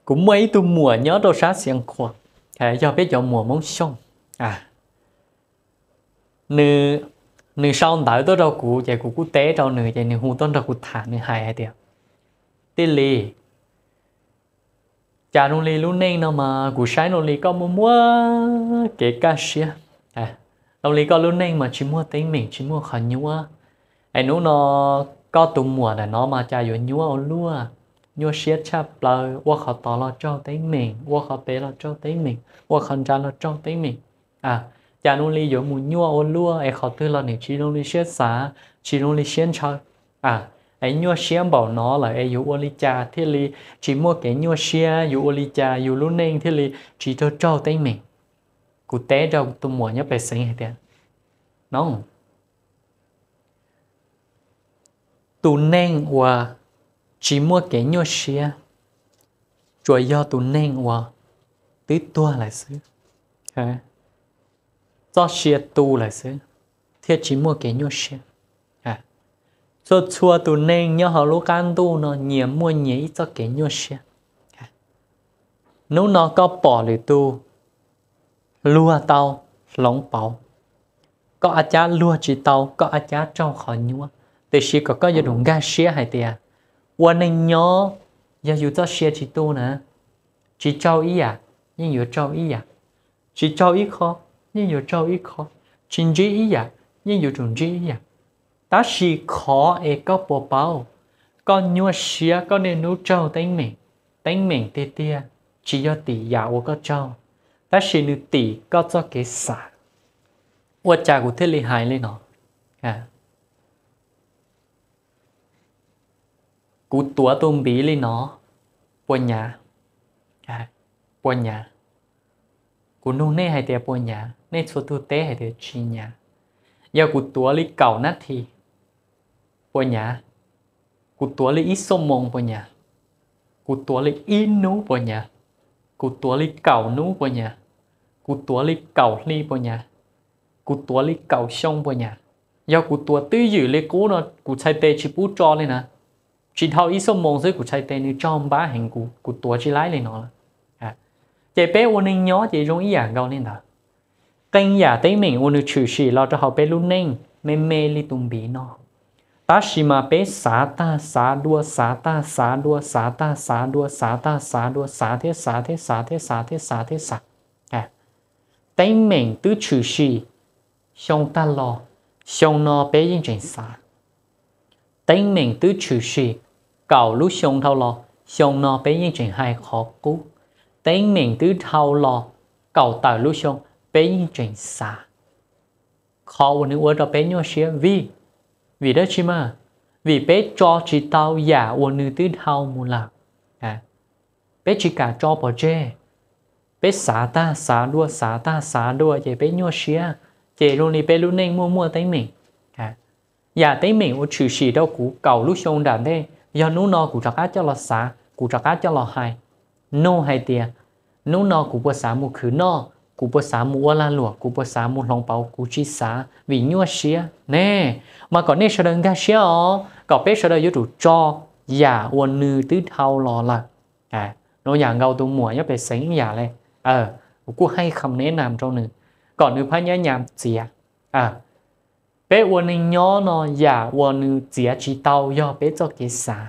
Kuv muaj ib tug muam nyob rau sab Xiav Khuam, yog peb cov muam Hmoob Xyooj. Nws sau ntawv tuaj rau kuv ces kuv kuj teb rau nws ces nws hu tuaj nrog kuv tham, nws hais hais tias, Tij Lis, cas zoo li lub neej no mas kuv saib zoo li koj muaj muaj kev kaj siab, zoo li koj lub neej mas tsis muaj teeb meem tsis muaj qhov nyuaj. Es hnub no koj tus muam ntawm no mas cas yuav nyuaj ua luaj, nyuaj siab tshaj plaws, ua qhov tod los raug teeb meem, ua qhov pem los raug teeb meem, ua qhov ntsa los raug teeb meem. Cas zoo li yuav mus nyuaj ua luaj es qhov twg los nws tsis zoo li siab xav, tsis zoo li siab ntshaw. Es nyuaj siab npaum no lawm es yuav ua li cas thiaj li tsis muaj kev nyuaj siab, yuav ua li cas yus lub neej thiaj li tsis raug raug teeb meem? Kuv teb rau tus muam nyob pem xeev hais tias, No, tus neeg uas tsis muaj kev nyuaj siab, tsuas yog tus neeg uas twb tuag lawm xwb, txoj sia tu lawm xwb, thiaj tsis muaj kev nyuaj siab. Txhua txhua tus neeg nyob hauv lub qab ntuj no nyias muaj nyias ib txoj kev nyuaj siab. Hnub no koj pom lwm tus luag tau, hloov pauv, koj a cab luag tsis tau, koj a cab raug qhov nyuaj, tiam sis kom koj yuav tsum nkag siab hais tias ua neeg nyob yog yus txoj sia tsis tu na, tsis raug ib yam yeej yuav raug ib yam, tsis raug ib qho yeej yuav raug ib qho, tsis ntsib ib yam yeej yuav tsum ntsib ib yam. Tab sis qhov es koj puas paub, koj nyuaj siab koj niaj hnub raug teeb meem, teeb meem tiag tiag tsis yog tim yam uas koj raug, tab sis nws tim koj txoj kev xav. Ua cas kuv thiaj li hais li no? Kuv tuav tus npiv li no, puas nyav? Puas nyav? Kuv nug nej hais tias puas nyav, nej txhua tug teb hais tias tsis nyav. Yog kuv tuav li kaum nab thi, puas nyav? Kuv tuav li ib xuab moos, puas nyav? Kuv tuav li ib hnub, puas nyav? Kuv tuav li kaum hnub, puas nyav? Kuv tuav li kaum hli, puas nyav? Kuv tuav li kaum xyoo, puas nyav? Yog kuv tuav twb ywm li qub no kuv txhais tes tsis pub tso li na. Tsis dhau ib xuab moos xwb kuv txhais tes nws tsog npab heev, kuv tuav tsis laib li no lawm. Ces peb ua neeg nyob ces zoo ib yam nkaus li ntawd. Qee yam teeb meem uas nws tshwm sim los rau hauv peb lub neej me me li tus npiv no, tab sis mas peb xav tag xav dua, xav tag xav dua, xav tag xav dua, xav tag xav dua, xav thiab xav thiab xav thiab xav thiab xav thiab xav. Teeb meem twb tshwm sim xyoo tag los, xyoo no peb yeej tseem xav. Teeb meem twb tshwm sim kaum lub xyoo dhau los, xyoo no peb yeej tseem hais qhov qub. Teeb meem twb dhau los kaum tawm lub xyoo, peb yeej tseem xav. Qhov uas nws ua rau peb nyuaj siab vim, vim dab tsi mas? Vim peb tso tsis tau yam uas nws twb dhau mus lawm. Peb tsis kam tso pov tseg. Peb xav tag xav dua, xav tag xav dua ces peb nyuaj siab, ces zoo li peb lub neej muaj muaj teeb meem. Yam teeb meem uas tshwm sim rau kuv kaum lub xyoo nram ntej, yog hnub no kuv rov qab coj los xav, kuv rov qab coj los hais, nug hais tias, hnub no kuv puas xav mus khwv noj, kuv puas xav mus ua lag luam, kuv puas xav mus hloov pauv, kuv tsis xav vim nyuaj siab ne. Mas kom nej sawv daws nkag siab os, kom peb sawv daws yuav tsum tso yam uas nws twb dhau los lawm. Zoo yam nkaus tus muam nyob pem xeev ib yam li, kuv kuj hais kham nev nam rau nws kom nws phab nyab nyam txiav. Peb ua neeg nyob no yam uas nws txiav tsis tau yog peb txoj kev xav.